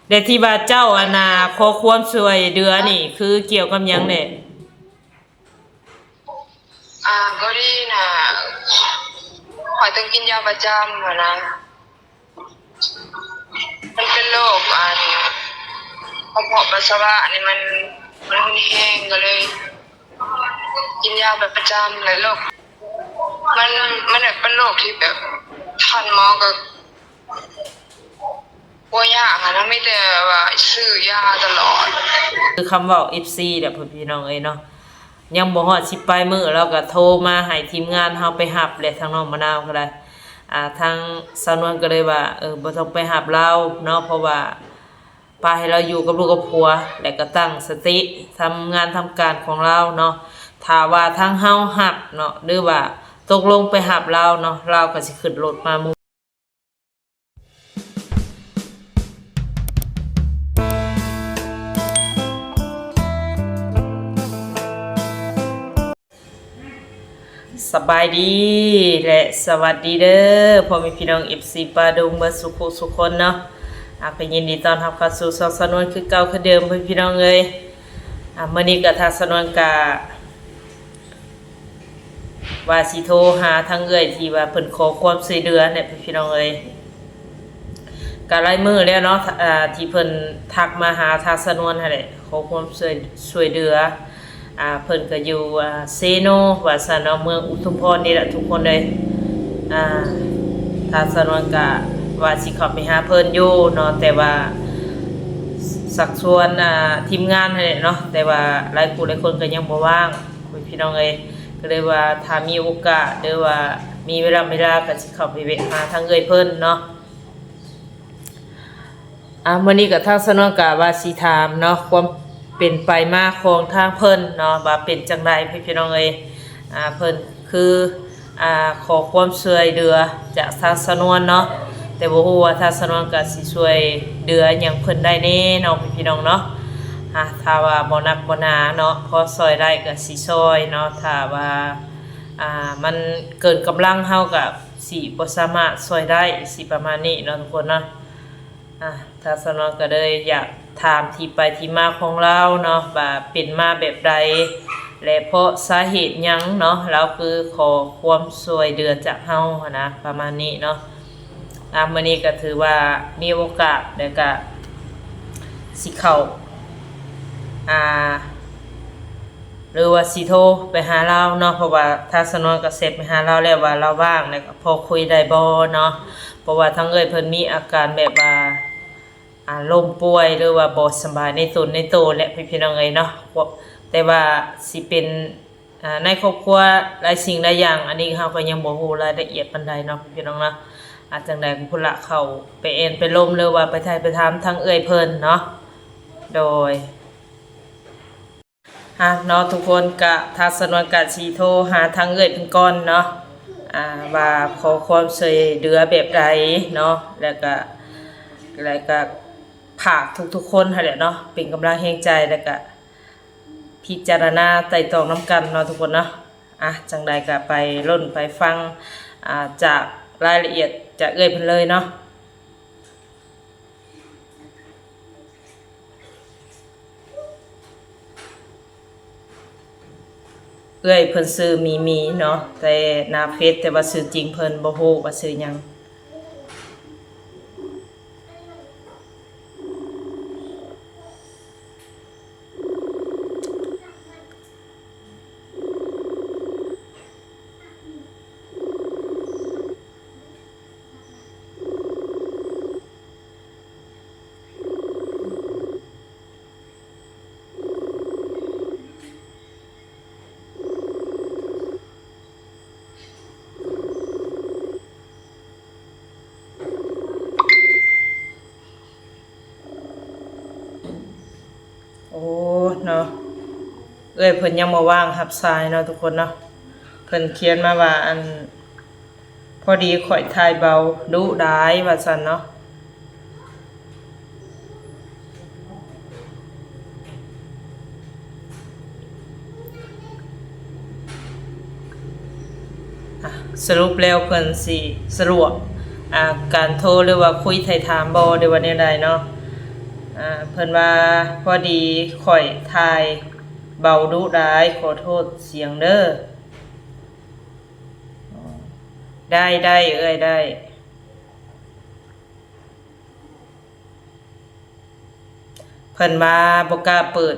ແລະທີ່ວ່າເຈົ້າອັນນ່າ ຂໍຄວາມຊ່ວຍເຫຼືອນີ້ ຄືກ່ຽວກັບຫຍັງແດ່? ອ່າ ກໍດີນະ ຂ້ອຍຕ້ອງກິນຢາປະຈຳຫັ້ນນະ ມັນເປັນໂລກອັນ ກະເພາະປັດສະວະນີ້ ມັນ ມັນຮຸນແຮງ ກໍເລີຍກິນຢາແບບປະຈຳ ແລະໂລກ ມັນ ມັນແບບເປັນໂລກທີ່ແບບ ທ່ານໝໍກໍ ບໍ່ຍາກຫັ້ນນະ ມີແຕ່ວ່າຊື້ຢາຕະຫຼອດ. ຄືຄຳເວົ້າເອັຟຊີແຫຼະ ພໍ່ແມ່ພີ່ນ້ອງເອີຍເນາະ, ຍັງບໍ່ຮອດສິບປາຍມື້ ລາວກໍໂທມາໃຫ້ທີມງານເຮົາໄປຮັບແຫຼະ ທາງນ້ອງມະນາວກໍໄດ້. ອ່າ ທາງສາວນວນກໍເລີຍວ່າ ເອີ ບໍ່ຕ້ອງໄປຮັບລາວເນາະ ເພາະວ່າປະໃຫ້ລາວຢູ່ກັບລູກກັບຜົວ ແລະກໍຕັ້ງສະຕິທຳງານທຳການຂອງລາວເນາະ. ຖ້າວ່າທາງເຮົາຮັບເນາະ ຫຼືວ່າຕົກລົງໄປຮັບລາວເນາະ ລາວກໍຊິຂຶ້ນລົດມາໝູ່. ສະບາຍດີ ແລະ ສະຫວັດດີເດີ ພໍ່ແມ່ພີ່ນ້ອງເອັຟຊີປ່າດົງເບິດສູ່ຜູ້ສູ່ຄົນເນາະ. ອ່າ ກໍຍິນດີຕ້ອນຮັບເຂົ້າສູ່ຊ່ອງສາວນວນຄືເກົ່າຄືເດີມ ພໍ່ແມ່ພີ່ນ້ອງເອີຍ. ອ່າ ມື້ນີ້ກໍທາງສາວນວນກະ ວ່າຊິໂທຫາທາງເອື້ອຍທີ່ວ່າເພິ່ນຂໍຄວາມຊ່ວຍເຫຼືອແຫຼະ ພີ່ນ້ອງເອີຍ. ກະຫຼາຍມື້ແລ້ວເນາະ ອ່າ ທີ່ເພິ່ນທັກມາຫາທາງສາວນວນຫັ້ນແຫຼະ ຂໍຄວາມຊ່ວຍ ຊ່ວຍເຫຼືອ. ອ່າ ເພິ່ນກໍຢູ່ ອ່າ ເຊໂນວ່າຊັ້ນເນາະ ເມືອງອຸທຸມພອນນີ້ແຫຼະທຸກຄົນເອີຍ. ອ່າ ທາງສາວນວນກະວ່າຊິເຂົ້າໄປຫາເພິ່ນຢູ່ເນາະ ແຕ່ວ່າຊັກຊວນ ອ່າ ທີມງານຫັ້ນແຫຼະເນາະ ແຕ່ວ່າຫຼາຍຜູ້ຫຼາຍຄົນກໍຍັງບໍ່ວ່າງ ພີ່ນ້ອງເອີຍ. ກໍເລີຍວ່າຖ້າມີໂອກາດ ຫຼືວ່າມີເວລາ ເວລາກໍຊິເຂົ້າໄປແວະຫາທາງເອື້ອຍເພິ່ນເນາະ. ອ່າ ມື້ນີ້ກໍທາງສາວນວນກໍວ່າຊິຖາມເນາະ ຄວາມເປັນໄປມາຂອງທາງເພິ່ນເນາະ ວ່າເປັນຈັ່ງໃດ ພີ່ນ້ອງເອີຍ. ອ່າ ເພິ່ນຄື ອ່າ ຂໍຄວາມຊ່ວຍເຫຼືອຈາກທາງສາວນວນເນາະ ແຕ່ບໍ່ຮູ້ວ່າທາງສາວນວນກໍຊິຊ່ວຍເຫຼືອຫຍັງເພິ່ນໄດ້ແດ່ເນາະ ພີ່ນ້ອງເນາະ. ອ່າ ຖ້າວ່າບໍ່ໜັກບໍ່ໜາເນາະ ພໍຊ່ອຍໄດ້ກໍຊິຊ່ອຍເນາະ ຖ້າວ່າ ອ່າ ມັນເກີນກຳລັງເຮົາກໍຊິບໍ່ສາມາດຊ່ອຍໄດ້ ຊິປະມານນີ້ເນາະທຸກຄົນເນາະ. ອ່າ ທາງສາວນວນກໍເລີຍຢາກຖາມທີ່ໄປທີ່ມາຂອງລາວເນາະ ວ່າເປັນມາແບບໃດ ແລະ ເພາະສາເຫດຫຍັງເນາະ ລາວຄືຂໍຄວາມຊ່ວຍເຫຼືອຈາກເຮົາຫັ້ນນະ ປະມານນີ້ເນາະ. ອ່າ ມື້ນີ້ກໍຖືວ່າມີໂອກາດ ແລ້ວກໍຊິເຂົ້າ ອ່າ ຫຼືວ່າຊິໂທໄປຫາລາວເນາະ ເພາະວ່າທາງສາວນວນກໍແຊັດໄປຫາລາວແລ້ວວ່າລາວວ່າງ ແລ້ວກໍພໍຄຸຍໄດ້ບໍ່ເນາະ. ເພາະວ່າທາງເອື້ອຍເພິ່ນມີອາການແບບວ່າ ອາ ລົ້ມປ່ວຍ ຫຼືວ່າບໍ່ສະບາຍໃນຕົນໃນໂຕແຫຼະ ພີ່ນ້ອງເອີຍເນາະ. ແຕ່ວ່າຊິເປັນ ອ່າ ໃນຄອບຄົວຫຼາຍສິ່ງຫຼາຍຢ່າງ ອັນນີ້ເຮົາກໍຍັງບໍ່ຮູ້ລາຍລະອຽດປານໃດເນາະ ພີ່ນ້ອງເນາະ. ອາ ຈັ່ງໃດກໍພຸ້ນລະ ເຂົ້າໄປແອ່ນໄປລົມ ຫຼືວ່າໄປຖ່າຍໄປຖາມທາງເອື້ອຍເພິ່ນເນາະ. ໂດຍ ອ່າ ເນາະ ທຸກຄົນ ກະທາງສາວນວນກະຊິໂທຫາທາງເອື້ອຍເພິ່ນກ່ອນເນາະ ອ່າ ວ່າຂໍຄວາມຊ່ວຍເຫຼືອແບບໃດເນາະ ແລ້ວກະ ແລ້ວກະຝາກທຸກໆຄົນຫັ້ນແຫຼະເນາະ ເປັນກຳລັງແຮງໃຈ ແລ້ວກະພິຈາລະນາໄຕ່ຕອງນຳກັນເນາະ ທຸກຄົນເນາະ. ອ່າ ຈັ່ງໃດກະໄປລົ້ນໄປຟັງ ອ່າ ຈາກລາຍລະອຽດຈາກເອື້ອຍເພິ່ນເລີຍເນາະ. ເອື້ອຍເພິ່ນຊື່ມີມີເນາະ ແຕ່ໜ້າເຟສ ແຕ່ວ່າຊື່ຈິງເພິ່ນບໍ່ຮູ້ວ່າຊື່ຫຍັງ. ໂອ້ ເນາະ ເອື້ອຍເພິ່ນຍັງບໍ່ວ່າງຮັບສາຍເນາະ ທຸກຄົນເນາະ. ເພິ່ນຂຽນມາວ່າ ອັນ ພໍດີຂ້ອຍຖ່າຍເບົາ ດຸຫຼາຍ ວ່າຊັ້ນເນາະ. ອ່ະ ສະຫຼຸບແລ້ວເພິ່ນຊິສະດວກ ອ່າ ການໂທ ຫຼືວ່າຄຸຍໄຖ່ຖາມບໍ່ ຫຼືວ່າແນວໃດເນາະ. ອ່າ ເພິ່ນວ່າ ພໍດີຂ້ອຍຖ່າຍເບົາດຸຫຼາຍ ຂໍໂທດສຽງເດີ. ໄດ້ ໄດ້ ເອື້ອຍ ໄດ້. ເພິ່ນວ່າບໍ່ກ້າເປີດ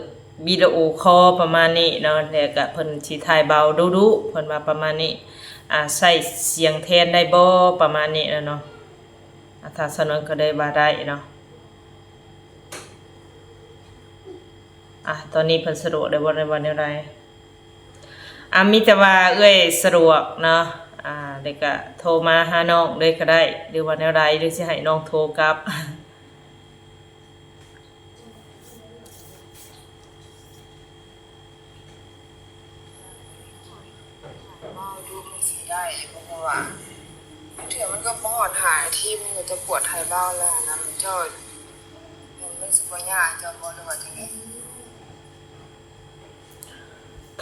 ວິດີໂອຄໍ ປະມານນີ້ເນາະ ແລ້ວກະເພິ່ນຊິຖ່າຍເບົາດຸໆ ເພິ່ນວ່າປະມານນີ້ ອ່າ ໃຊ້ສຽງແທນໄດ້ບໍ່ ປະມານນີ້ນະເນາະ. ອ່າ ທາງສາວນວນກໍເລີຍວ່າໄດ້ເນາະ. ອ່າ ຕອນນີ້ເພິ່ນສະດວກໄດ້ບໍ່ ຫຼືວ່າແນວໃດ? ອ່າ ມີແຕ່ວ່າເອື້ອຍສະດວກເນາະ ອ່າ ແລ້ວກະໂທມາຫານ້ອງເລີຍກໍໄດ້ ຫຼືວ່າແນວໃດ ຫຼືຊິໃຫ້ນ້ອງໂທກັບ? ເວົ້າດູມັນຊິໄດ້ຢູ່ບໍ່ ເພາະວ່າບາງເທື່ອມັນກໍບໍ່ຮອດຫ້ານາທີ ມັນກໍຈະປວດໄທເບົາແລ້ວຫັ້ນນະ ເຈົ້າ ມັນ ມັນຊິບໍ່ຍາກເຈົ້າບໍ່ ຫຼືວ່າຈັ່ງໃດ?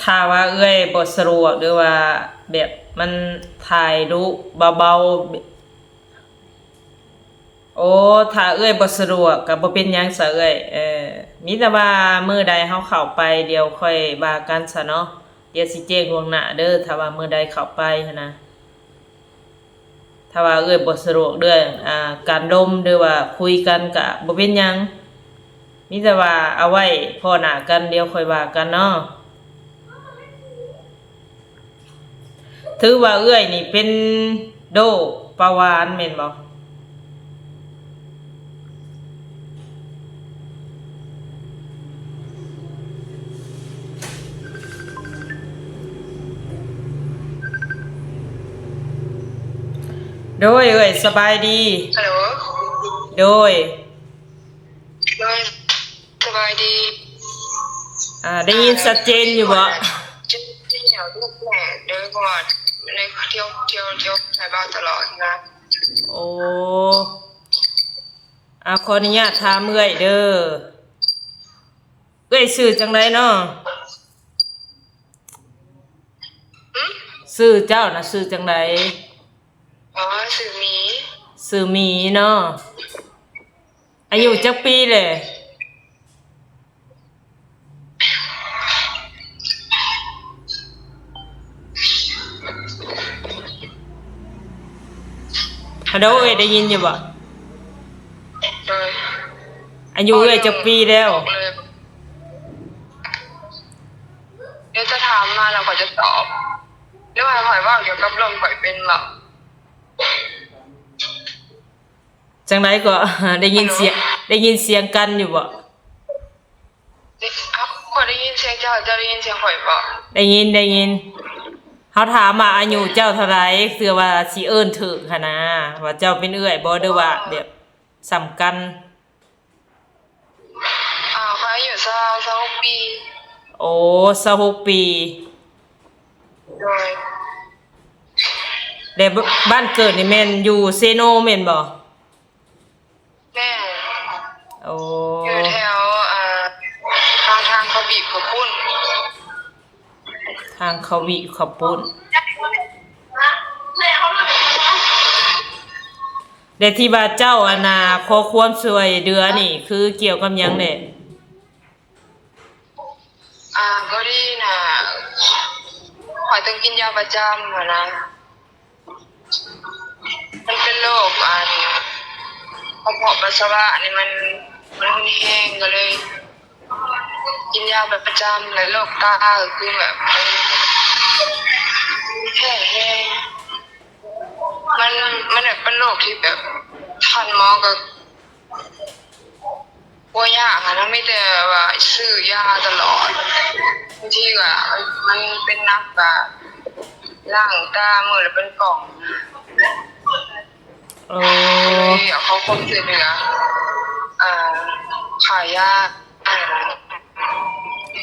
ຖ້າວ່າເອື້ອຍບໍ່ສະດວກ ຫຼືວ່າແບບມັນຖ່າຍດຸເບົາໆ ໂອ້ ຖ້າເອື້ອຍບໍ່ສະດວກກໍບໍ່ເປັນຫຍັງຊະເອື້ອຍ. ເອີ ມີແຕ່ວ່າມື້ໃດເຮົາເຂົ້າໄປ ດຽວຄ່ອຍວ່າກັນຊະເນາະ ດຽວຊິແຈ້ງລ່ວງໜ້າເດີ ຖ້າວ່າມື້ໃດເຂົ້າໄປຫັ້ນນະ. ຖ້າວ່າເອື້ອຍບໍ່ສະດວກເລື່ອງ ອ່າ ການລົມ ຫຼືວ່າຄຸຍກັນກະບໍ່ເປັນຫຍັງ ມີແຕ່ວ່າເອົາໄວ້ພໍ້ໜ້າກັນ ດຽວຄ່ອຍວ່າກັນເນາະ. ຖືວ່າເອື້ອຍນີ້ເປັນໂດເບົາຫວານແມ່ນບໍ່? ໂດຍ ເອື້ອຍ ສະບາຍດີ. ຮັລໂຫຼ ໂດຍ ໂດຍ ສະບາຍດີ. ອ່າ ໄດ້ຍິນຊັດເຈນຢູ່ບໍ່? ເຈັບ ເຈັບແຂວແລ້ວແຫຼະ ໂດຍ ເພາະວ່າໄດ້ທ່ຽວ ທ່ຽວ ທ່ຽວໄທເບົາຕະຫຼອດນະ. ໂອ້ ອ່າ ຂໍອະນຸຍາດຖາມເອື້ອຍເດີ ເອື້ອຍຊື່ຈັ່ງໃດເນາະ? ຫື? ຊື່ເຈົ້ານະຊື່ຈັ່ງໃດ? ອໍ ຊື່ໝີ. ຊື່ໝີເນາະ. ອາຍຸຈັກປີແຫຼະ? ຮັນໂດ ເອື້ອຍໄດ້ຍິນຢູ່ບໍ່? ໂດຍ. ອາຍຸເອື້ອຍຈັກປີແລ້ວ? ເອີ ດຽວຈະຖາມມາແລ້ວຂ້ອຍຈະຕອບ ຫຼືວ່າໃຫ້ຂ້ອຍເວົ້າກ່ຽວກັບເລື່ອງຂ້ອຍເປັນບໍ? ຈັ່ງໃດກໍ ໄດ້ຍິນສຽງ ໄດ້ຍິນສຽງກັນຢູ່ບໍ່? ຂ້ອຍໄດ້ຍິນສຽງເຈົ້າ ເຈົ້າໄດ້ຍິນສຽງຂ້ອຍບໍ່? ໄດ້ຍິນ ໄດ້ຍິນ. ເຮົາຖາມວ່າອາຍຸເຈົ້າເທົ່າໃດ ເພື່ອວ່າຊິເອີ້ນຖືກຫັ້ນນາ ວ່າເຈົ້າເປັນເອື້ອຍບໍ່ ຫຼືວ່າແບບສ່ຳກັນ? ອ່າ ຂ້ອຍອາຍຸຊາວ ຊາວຫົກປີ. ໂອ້ ຊາວຫົກປີ. ໂດຍ. ແລະ ບ- ບ້ານເກີດນີ້ແມ່ນຢູ່ເຊໂນແມ່ນບໍ່? ແມ່ນ. ໂອ້ ຢູ່ແຖວ ອ່າ ທາງ ທາງເຂົ້າບີບເຂົ້າປຸ້ນ. ທາງເຂົ້າບີບເຂົ້າປຸ້ນ. ແລະ ທີ່ວ່າເຈົ້າ ອັນນ່າ ຂໍຄວາມຊ່ວຍເຫຼືອນີ້ ຄືກ່ຽວກັບຫຍັງແດ່? ອ່າ ພໍດີນະ ຂ້ອຍຕ້ອງກິນຢາປະຈຳຫັ້ນນະ. ມັນເປັນໂລກ ອັນ ກະເພາະປັດສະວະນີ້ ມັນ ມັນຮຸນແຮງ ກໍເລີຍກິນຢາປະຈຳ. ແລະ ໂລກຕາ ກໍຄືແບບ ມັນແພ້ແຮງ. ມັນ ມັນແບບເປັນໂລກທີ່ແບບ ທ່ານໝໍກໍ ບໍ່ຍາກຫັ້ນນະ ມີແຕ່ວ່າຊື້ຢາຕະຫຼອດ. ບາງທີກໍ ມັນເປັນໜັກກໍລ້າງຕາມື້ລະເປັນກ່ອງ. ເອີ ເລີຍເອົາຄວາມຊ່ວຍເຫຼືອ ອ່າ ຄ່າຢາ.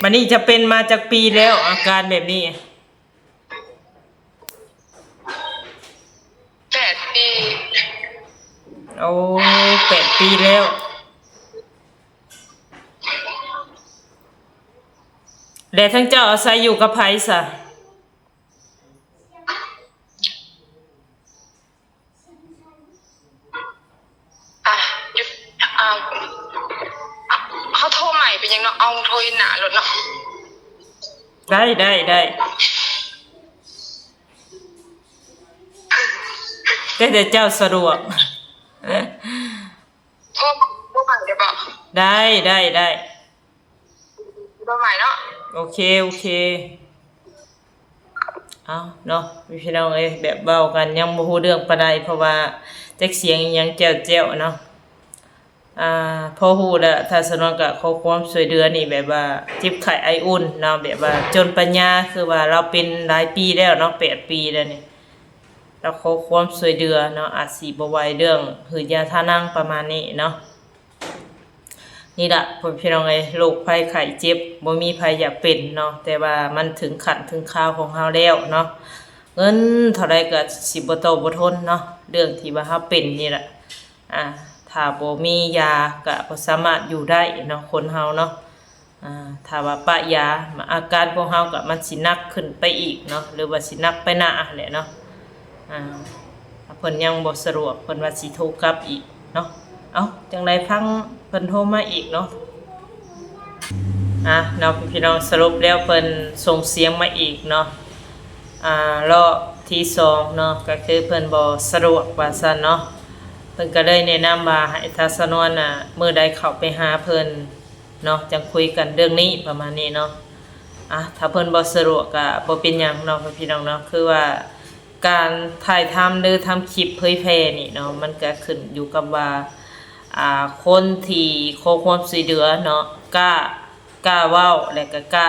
ບັດນີ້ຈະເປັນມາຈັກປີແລ້ວ ອາການແບບນີ້? ແປດປີ. ໂອ້ ແປດປີແລ້ວ. ແລະ ທັງເຈົ້າອາໄສຢູ່ກັບໃຜຊະ? ອ່ະ ຢຸດ ອ່າ ເຮົາໂທໃໝ່ເປັນຫຍັງເນາະ? ເອົາໂທເຫັນໜ້າໂລດເນາະ. ໄດ້ ໄດ້ ໄດ້ ແຕ່ ແຕ່ເຈົ້າສະດວກ. ໂທ ໂທໃໝ່ໄດ້ບໍ່? ໄດ້ ໄດ້ ໄດ້. ໂທໃໝ່ເນາະ. ໂອເຄ ໂອເຄ. ເອົາເນາະ ພີ່ນ້ອງເອີຍ, ແບບເວົ້າກັນຍັງບໍ່ຮູ້ເລື່ອງປານໃດ ເພາະວ່າຈັກສຽງອີ່ຫຍັງແຈ້ວໆເນາະ. ອ່າ ພໍຮູ້ແລ້ວ ຖ້າສະນວນກໍຂໍຄວາມຊ່ວຍເຫຼືອນີ້ ແບບວ່າເຈັບໄຂ້ໄອອຸ່ນເນາະ, ແບບວ່າຈົນປັນຍາ ຄືວ່າລາວເປັນຫຼາຍປີແລ້ວເນາະ ແປດປີແລ້ວນີ້, ລາວຂໍຄວາມຊ່ວຍເຫຼືອເນາະ, ອາດຊິບໍ່ໄຫວເລື່ອງຫືດຢາທານັງປະມານນີ້ເນາະ. ນີ້ລະ ພໍ່ແມ່ພີ່ນ້ອງເອີຍ, ໂລກໄພໄຂ້ເຈັບບໍ່ມີໃຜຢາກເປັນເນາະ, ແຕ່ວ່າມັນເຖິງຂັ້ນເຖິງຄາວຂອງເຮົາແລ້ວເນາະ, ເງິນເທົ່າໃດກໍຊິບໍ່ຕໍ່ບໍ່ທົນເນາະ, ເລື່ອງທີ່ວ່າເຮົາເປັນນີ້ລະ. ອ່າ ຖ້າບໍ່ມີຢາກໍບໍ່ສາມາດຢູ່ໄດ້ເນາະ ຄົນເຮົາເນາະ. ອ່າ ຖ້າວ່າປະຢາ ອາການຂອງເຮົາກໍມັນຊິໜັກຂຶ້ນໄປອີກເນາະ ຫຼືວ່າຊິໜັກໄປໜ້າຫັ້ນແຫຼະເນາະ. ອ່າ ເພິ່ນຍັງບໍ່ສະດວກ ເພິ່ນວ່າຊິໂທກັບອີກເນາະ. ເອົ້າ ຈັ່ງໃດຟັງເພິ່ນໂທມາອີກເນາະ. ອ່າເນາະ ພີ່ນ້ອງ, ສະຫຼຸບແລ້ວເພິ່ນສົ່ງສຽງມາອີກເນາະ. ອ່າ ລອບທີສອງເນາະ ກໍຄືເພິ່ນບໍ່ສະດວກວ່າຊັ້ນເນາະ. ເພິ່ນກໍເລີຍແນະນຳວ່າໃຫ້ທາງສາວນວນນະ ມື້ໃດເຂົ້າໄປຫາເພິ່ນເນາະ ຈັ່ງຄຸຍກັນເລື່ອງນີ້ ປະມານນີ້ເນາະ. ອ່າ ຖ້າເພິ່ນບໍ່ສະດວກກໍບໍ່ເປັນຫຍັງເນາະ ພີ່ນ້ອງເນາະ, ຄືວ່າ ການຖ່າຍທຳ ຫຼື ທຳຄລິບເຜີຍແຜ່ນີ້ເນາະ ມັນກະຂຶ້ນຢູ່ກັບວ່າ ອ່າ ຄົນທີ່ຂໍຄວາມຊ່ວຍເຫຼືອເນາະ ກ້າ ກ້າເວົ້າ ແລະ ກະກ້າ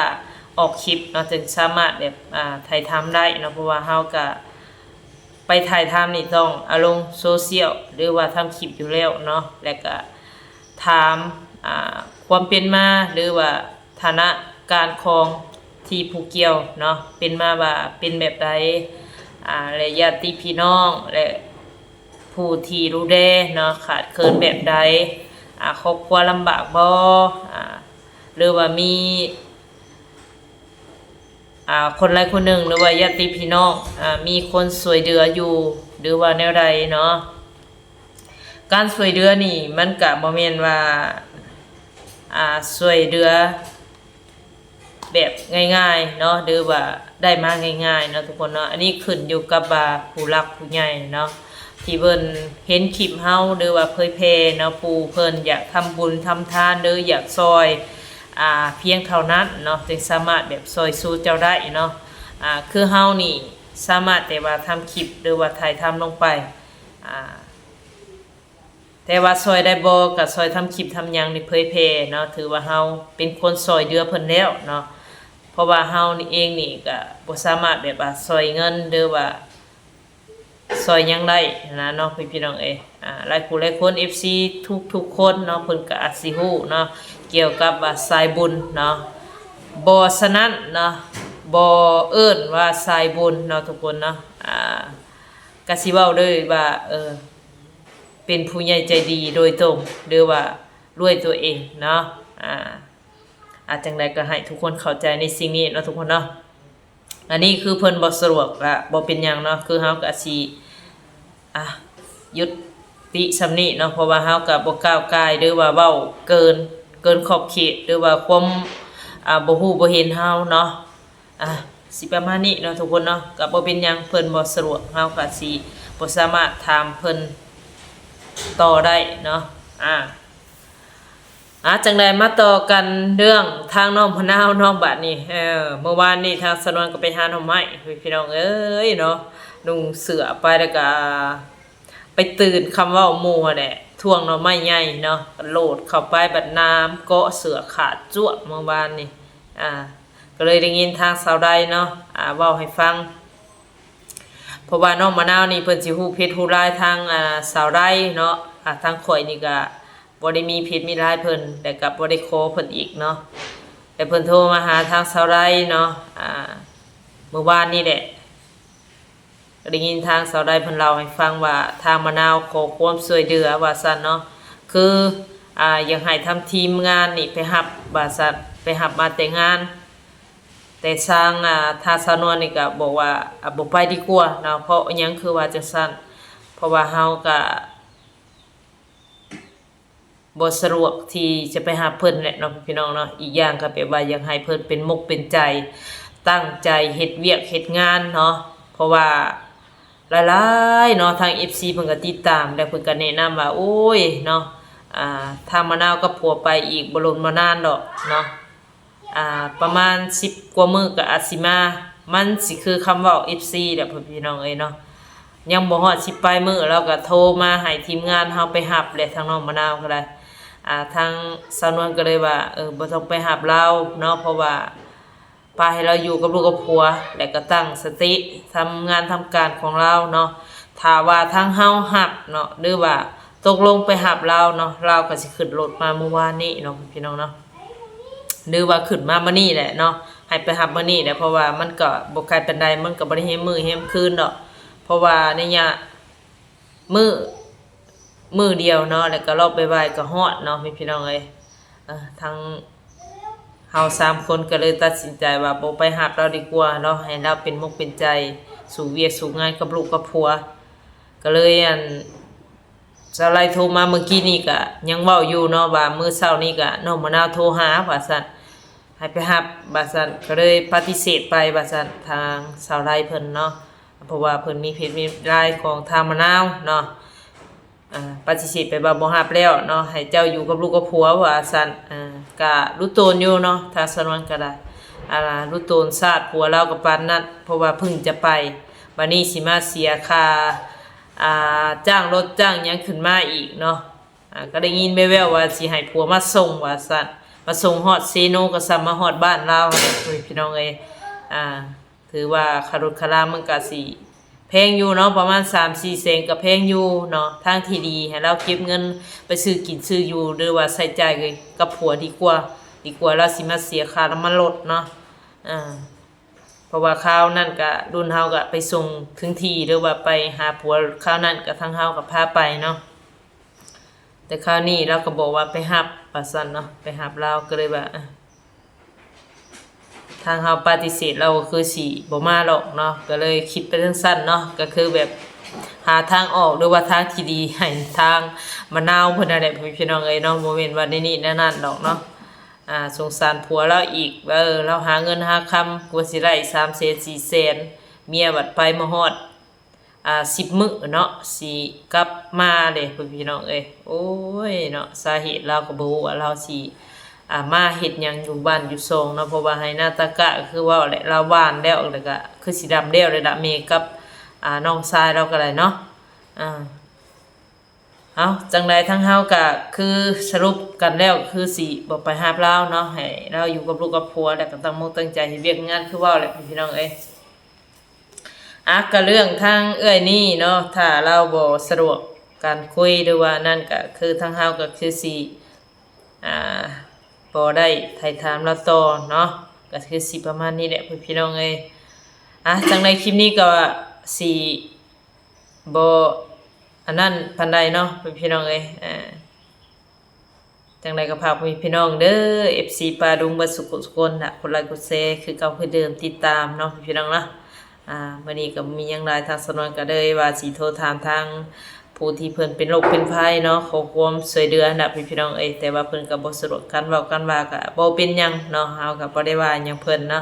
ອອກຄລິບເນາະ ຈຶ່ງສາມາດແບບ ອ່າ ຖ່າຍທຳໄດ້ເນາະ. ເພາະວ່າເຮົາກະໄປຖ່າຍທຳນີ້ຕ້ອງເອົາລົງໂຊຊຽວ ຫຼືວ່າທຳຄລິບຢູ່ແລ້ວເນາະ ແລະ ກະ ຖາມ ອ່າ ຄວາມເປັນມາ ຫຼືວ່າຖານະການຂອງທີ່ຜູ້ກ່ຽວເນາະ ເປັນມາວ່າເປັນແບບໃດ ອ່າ ແລະ ຍາດຕິພີ່ນ້ອງ ແລະ ຜູ້ທີ່ດູແລເນາະ ຂາດເຂີນແບບໃດ ອ່າ ຄອບຄົວລຳບາກບໍ່ ອ່າ ຫຼືວ່າມີ ອ່າ ຄົນໃດຄົນໜຶ່ງ ຫຼືວ່າຍາດຕິພີ່ນ້ອງ ອ່າ ມີຄົນຊ່ວຍເຫຼືອຢູ່ ຫຼືວ່າແນວໃດເນາະ. ການຊ່ວຍເຫຼືອນີ້ມັນກະບໍ່ແມ່ນວ່າ ອ່າ ຊ່ວຍເຫຼືອແບບງ່າຍໆເນາະ ຫຼືວ່າໄດ້ມາງ່າຍໆເນາະ ທຸກຄົນເນາະ. ອັນນີ້ຂຶ້ນຢູ່ກັບວ່າຜູ້ຫຼັກຜູ້ໃຫຍ່ເນາະ ທີ່ເພິ່ນເຫັນຄລິບເຮົາ ຫຼືວ່າເຜີຍແຜ່ເນາະ, ຜູ້ເພິ່ນຢາກທຳບຸນທຳທານ ຫຼືຢາກຊ່ອຍ ອ່າ ພຽງເທົ່ານັ້ນເນາະ ຈຶ່ງສາມາດແບບຊ່ອຍຊູເຈົ້າໄດ້ເນາະ. ອ່າ ຄືເຮົານີ້ສາມາດແຕ່ວ່າທຳຄລິບ ຫຼືວ່າຖ່າຍທຳລົງໄປ ອ່າ ແຕ່ວ່າຊ່ອຍໄດ້ບໍ່ ກໍຊ່ອຍທຳຄລິບທຳຫຍັງນີ້ເຜີຍແຜ່ເນາະ ຖືວ່າເຮົາເປັນຄົນຊ່ອຍເຫຼືອເພິ່ນແລ້ວເນາະ. ເພາະວ່າເຮົານີ້ເອງນີ້ກໍບໍ່ສາມາດແບບວ່າຊ່ອຍເງິນ ຫຼືວ່າຊ່ອຍຫຍັງໄດ້ຫັ້ນນະເນາະ ພີ່ນ້ອງເອີຍ. ອ່າ ຫຼາຍຜູ້ຫຼາຍຄົນ ເອັຟຊີ ທຸກໆຄົນເນາະ ເພິ່ນກໍອາດຊິຮູ້ເນາະ ກ່ຽວກັບວ່າສາຍບຸນເນາະ. ບໍ່ສະນັ້ນເນາະ ບໍ່ເອີ້ນວ່າສາຍບຸນເນາະ ທຸກຄົນເນາະ. ອ່າ ກະຊິເວົ້າເລີຍວ່າ ເອີ ເປັນຜູ້ໃຫຍ່ໃຈດີໂດຍຕົງ ຫຼືວ່າດ້ວຍຕົວເອງເນາະ. ອ່າ ອາ ຈັ່ງໃດກໍໃຫ້ທຸກຄົນເຂົ້າໃຈໃນສິ່ງນີ້ເນາະ ທຸກຄົນເນາະ. ອັນນີ້ຄືເພິ່ນບໍ່ສະດວກກະບໍ່ເປັນຫຍັງເນາະ ຄືເຮົາກະຊິ ອ່າ ຢຸດຕິສ່ຳນີ້ເນາະ ເພາະວ່າເຮົາກະບໍ່ກ້າວກ່າຍ ຫຼືວ່າເວົ້າເກີນ ເກີນຂອບເຂດ ຫຼືວ່າຄວາມ ອ່າ ບໍ່ຮູ້ບໍ່ເຫັນເຮົາເນາະ. ອ່າ ຊິປະມານນີ້ເນາະ ທຸກຄົນເນາະ. ກະບໍ່ເປັນຫຍັງ ເພິ່ນບໍ່ສະດວກ ເຮົາກະຊິບໍ່ສາມາດຖາມເພິ່ນຕໍ່ໄດ້ເນາະ. ອ່າ ອ່າ ຈັ່ງໃດມາຕໍ່ກັນເລື່ອງທາງນ້ອງມະນາວເນາະ ບາດນີ້. ເອີ ມື້ວານນີ້ທາງສາວນວນກໍໄປຫາໜໍ່ໄມ້ ພີ່ນ້ອງເອີຍເນາະ, ນຸ່ງເສື້ອໄປ ແລ້ວກະໄປຕື່ນຄຳເວົ້າໝູ່ຫັ້ນແຫຼະ ທວງໜໍ່ໄມ້ໃຫຍ່ເນາະ, ກະໂລດເຂົ້າໄປ ບັດນ້ຳເກາະເສື້ອຂາດຈວກມື້ວານນີ້. ອ່າ ກໍເລີຍໄດ້ຍິນທາງສາວໃດເນາະ ອ່າ ເວົ້າໃຫ້ຟັງ ເພາະວ່ານ້ອງມະນາວນີ້ເພິ່ນຊິຮູ້ເພັດຮູ້ລາຍທາງ ອ່າ ສາວໃດເນາະ. ອ່າ ທາງຂ້ອຍນີ້ກະບໍ່ໄດ້ມີເພັດມີລາຍເພິ່ນ ແລະກະບໍ່ໄດ້ຂໍເພິ່ນອີກເນາະ. ແລະເພິ່ນໂທມາຫາທາງສາວໃດເນາະ ອ່າ ມື້ວານນີ້ແຫຼະ ກໍໄດ້ຍິນທາງສາວໃດເພິ່ນເລົ່າໃຫ້ຟັງວ່າ ທາງມະນາວຂໍຄວາມຊ່ວຍເຫຼືອວ່າຊັ້ນເນາະ, ຄື ອ່າ ຢາກໃຫ້ທາງທີມງານນີ້ໄປຮັບວ່າຊັ້ນ, ໄປຮັບມາແຕ່ງານ. ແຕ່ທາງ ອ່າ ທາງສາວນວນນີ້ກໍບອກວ່າ ອ່າ ບໍ່ໄປດີກວ່າເນາະ. ເພາະຫຍັງຄືວ່າຈັ່ງຊັ້ນ? ເພາະວ່າເຮົາກໍ ບໍ່ສະດວກທີ່ຈະໄປຮັບເພິ່ນແຫຼະເນາະ ພີ່ນ້ອງເນາະ. ອີກຢ່າງກໍແບບວ່າຢາກໃຫ້ເພິ່ນເປັນມົກເປັນໃຈ ຕັ້ງໃຈເຮັດວຽກເຮັດງານເນາະ ເພາະວ່າຫຼາຍໆເນາະ ທາງເອັຟຊີເພິ່ນກໍຕິດຕາມ ແລ້ວເພິ່ນກໍແນະນຳວ່າ ໂອ້ຍເນາະ ອ່າ ທາງມະນາວກັບຜົວໄປອີກບໍ່ດົນບໍ່ນານດອກເນາະ ອ່າ ປະມານສິບກວ່າມື້ກໍອາດຊິມາ. ມັນຊິຄືຄຳເວົ້າເອັຟຊີແຫຼະ ພີ່ນ້ອງເອີຍເນາະ. ຍັງບໍ່ຮອດສິບປາຍມື້ ລາວກໍໂທມາໃຫ້ທີມງານເຮົາໄປຮັບແຫຼະ ທາງນ້ອງມະນາວກໍໄດ້. ອ່າ ທາງສາວນວນກໍເລີຍວ່າ ເອີ ບໍ່ຕ້ອງໄປຮັບລາວເນາະ ເພາະວ່າປະໃຫ້ລາວຢູ່ກັບລູກກັບຜົວ ແລ້ວກໍຕັ້ງສະຕິທຳງານທຳການຂອງລາວເນາະ. ຖ້າວ່າທາງເຮົາຮັບເນາະ ຫຼືວ່າຕົກລົງໄປຮັບລາວເນາະ ລາວກໍຊິຂຶ້ນລົດມາມື້ວານນີ້ເນາະ ພີ່ນ້ອງເນາະ. ຫຼືວ່າຂຶ້ນມາມື້ນີ້ແຫຼະເນາະ ໃຫ້ໄປຮັບມື້ນີ້ແຫຼະ ເພາະວ່າມັນກໍບໍ່ໄກປານໃດ ມັນກໍບໍ່ໄດ້ແຮມມື້ແຮມຄືນດອກ ເພາະວ່າໄລຍະມື້ ມື້ດຽວເນາະ ແລ້ວກໍເລາະໄປໄຫວ້ກໍຮອດເນາະ ພີ່ນ້ອງເອີຍ. ເອີ ທາງເຮົາສາມຄົນກໍເລີຍຕັດສິນໃຈວ່າບໍ່ໄປຮັບລາວດີກວ່າເນາະ ໃຫ້ລາວເປັນມົກເປັນໃຈ ສູ້ວຽກສູ້ງານກັບລູກກັບຜົວ. ກໍເລີຍ ອັນ ສາວໄລໂທມາມື້ກີ້ນີ້ກະຍັງເວົ້າຢູ່ເນາະ ວ່າມື້ເຊົ້ານີ້ກະນ້ອງມະນາວໂທຫາວ່າຊັ້ນ ໃຫ້ໄປຮັບວ່າຊັ້ນ ກໍເລີຍປະຕິເສດໄປວ່າຊັ້ນ ທາງສາວໄລເພິ່ນເນາະ ເພາະວ່າເພິ່ນມີເພຈມີລາຍຂອງທາງມະນາວເນາະ. ອ່າ ປະຕິເສດໄປວ່າບໍ່ຮັບແລ້ວເນາະ ໃຫ້ເຈົ້າຢູ່ກັບລູກກັບຜົວວ່າຊັ້ນ. ອ່າ ກະລຸໂຕນຢູ່ເນາະ ທາງສາວນວນກໍໄດ້ ອ່າ ລຸໂຕນຊາດຜົວລາວກໍປານນັ້ນ ເພາະວ່າເພິ່ງຈະໄປ ບາດນີ້ຊິມາເສຍຄ່າ ອ່າ ຈ້າງລົດຈ້າງຫຍັງຂຶ້ນມາອີກເນາະ. ອ່າ ກໍໄດ້ຍິນແວ່ວໆວ່າຊິໃຫ້ຜົວມາສົ່ງວ່າຊັ້ນ ມາສົ່ງຮອດເຊໂນ ກໍສ່ຳມາຮອດບ້ານລາວແຫຼະ ພີ່ນ້ອງເອີຍ. ອ່າ ຖືວ່າຄ່າລົດຄ່າລາມັນກໍຊິແພງຢູ່ເນາະ ປະມານສາມສີ່ແສນກໍແພງຢູ່ເນາະ. ທາງທີ່ດີໃຫ້ລາວເກັບເງິນໄປຊື້ກິນຊື້ຢູ່ ຫຼືວ່າໃຊ້ຈ່າຍກັບຜົວດີກວ່າ ດີກວ່າລາວຊິມາເສຍຄ່ານ້ຳມັນລົດເນາະ. ອ່າ ເພາະວ່າຄາວນັ້ນກະລຸ້ນເຮົາກະໄປສົ່ງເຖິງທີ່ ຫຼືວ່າໄປຫາຜົວ ຄາວນັ້ນກະທາງເຮົາກະພາໄປເນາະ ແຕ່ຄາວນີ້ລາວກະບອກວ່າໄປຮັບວ່າຊັ້ນເນາະ ໄປຮັບລາວ ກະເລີຍວ່າ ເອີ ທາງເຮົາປະຕິເສດລາວກໍຄືຊິບໍ່ມາດອກເນາະ ກະເລີຍຄິດໄປຈັ່ງຊັ້ນເນາະ ກະຄືແບບຫາທາງອອກ ຫຼືວ່າທາງທີ່ດີໃຫ້ທາງມະນາວເພິ່ນນັ້ນແຫຼະ ພີ່ນ້ອງເອີຍເນາະ ບໍ່ແມ່ນວ່າແນວນີ້ແນວນັ້ນດອກເນາະ. ອ່າ ສົງສານຜົວລາວອີກ ວ່າ ເອີ ລາວຫາເງິນຫາຄຳ ກວ່າຊິໄດ້ສາມແສນສີ່ແສນ ເມຍບັດໄປມາຮອດ ອ່າ ສິບມື້ເນາະ ຊິກັບມາເດ້ ພີ່ນ້ອງເອີຍ. ໂອ້ຍເນາະ ສາເຫດລາວກໍບໍ່ຮູ້ວ່າລາວຊິ ອ່າ ມາເຮັດຫຍັງຢູ່ບ້ານຢູ່ຊ່ອງເນາະ ເພາະວ່າໄຮ່ນາຕາກະ ຄືເວົ້າແຫຼະ ລາວຫວ່ານແລ້ວ ແລ້ວກະຄືຊິດຳແລ້ວເດ້ລະ ແມ່ກັບ ອ່າ ນ້ອງຊາຍລາວກໍໄດ້ເນາະ. ອ່າ ເອົາ ຈັ່ງໃດທາງເຮົາກະຄືສະຫຼຸບກັນແລ້ວ ຄືຊິບໍ່ໄປຮັບລາວເນາະ ໃຫ້ລາວຢູ່ກັບລູກກັບຜົວ ແລ້ວກໍຕັ້ງມົກຕັ້ງໃຈເຮັດວຽກງານ ຄືເວົ້າແຫຼະ ພີ່ນ້ອງເອີຍ. ອ່ະ ກະເລື່ອງທາງເອື້ອຍນີ້ເນາະ ຖ້າລາວບໍ່ສະດວກການຄຸຍ ຫຼືວ່ານັ້ນ ກະຄືທາງເຮົາກະຄືຊິ ອ່າ ບໍ່ໄດ້ໄຖ່ຖາມລາວຕໍ່ເນາະ ກະຄືຊິປະມານນີ້ແຫຼະ ພີ່ນ້ອງເອີຍ. ອ່ະ ຈັ່ງໃດຄລິບນີ້ກໍຊິ ບໍ່ອັນນັ້ນປານໃດເນາະ ພີ່ນ້ອງເອີຍ. ອ່າ ຈັ່ງໃດກໍຝາກພໍ່ແມ່ພີ່ນ້ອງເດີ ເອັຟຊີ ປາດຸງ ເບິດສຸກທຸກຄົນນະ ກົດໄລກົດແຊຄືເກົ່າຄືເດີມ ຕິດຕາມເນາະ ພີ່ນ້ອງເນາະ. ອ່າ ມື້ນີ້ກໍບໍ່ມີຫຍັງຫຼາຍ ທາງສາວນວນກໍເລີຍວ່າຊິໂທຖາມທາງຜູ້ທີ່ເພິ່ນເປັນໂລກເປັນໄພເນາະ ຂໍຄວາມຊ່ວຍເຫຼືອນະ ພີ່ນ້ອງເອີຍ ແຕ່ວ່າເພິ່ນກໍບໍ່ສະດວກ ການເວົ້າການວ່າກໍບໍ່ເປັນຫຍັງເນາະ ເຮົາກໍບໍ່ໄດ້ວ່າຫຍັງເພິ່ນເນາະ.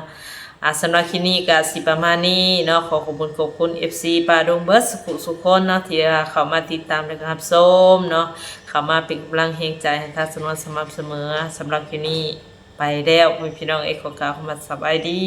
ອ່າ ສຳລັບຄລິບນີ້ກໍຊິປະມານນີ້ເນາະ ຂໍຂອບຄຸນຂອບຄຸນ ເອັຟຊີ ປາດຸງ ເບິດສຸກທຸກຄົນເນາະ ທີ່ວ່າເຂົ້າມາຕິດຕາມ ແລະ ກໍຮັບຊົມເນາະ ເຂົ້າມາເປັນກຳລັງແຮງໃຈໃຫ້ທາງສາວນວນສະໝ່ຳສະເໝີ. ສຳລັບຄລິບນີ້ໄປແລ້ວ ພີ່ນ້ອງເອີຍ ຂໍກ່າວຄຳວ່າສະບາຍດີ.